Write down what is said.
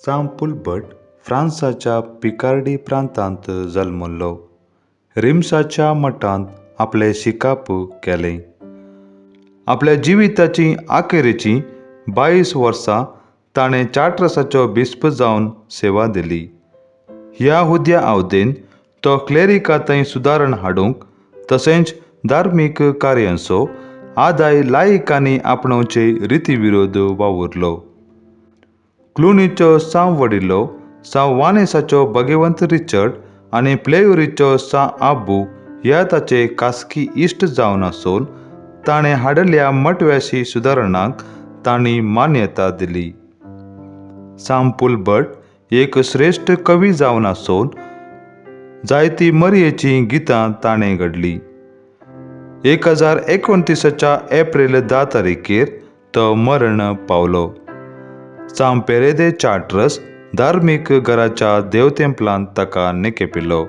सां पुलबट फ्रांसाच्या पिकार्डी प्रांतांत जल्मल्लो. रिम्साच्या मठांत आपलें शिकाप केलें. आपल्या जिविताची आखेरेचीं 22 वर्सां ताणें चार्ट्रसाचो बिस्प जावन सेवा दिली. ह्या हुद्द्या आवदेन तो क्लेरिकांतय सुदारण हाडूंक तशेंच धार्मीक कार्यांचो आदाय लायकांनी आपणावचे रिती विरोध वावुरलो. क्लुनीचो सां वडिलो सां वानेसाचो भगवंत रिचर्ड आनी प्लेयुरीचो सां आब्बू ह्या ताचे खासगी इश्ट जावन आसून ताणें हाडिल्ल्या मटव्याशी सुदारणांक तांणी मान्यता दिली. सां पुलबट एक श्रेश्ठ कवी जावन आसून जायतीं मरयेचीं गितां ताणें घडलीं. 1029च्या एप्रील 10 तारखेर तो मरण पावलो. सां पेरेदे चार्ट्रस धार्मीक घराच्या देवतेंपलांत ताका नेकेपिलो.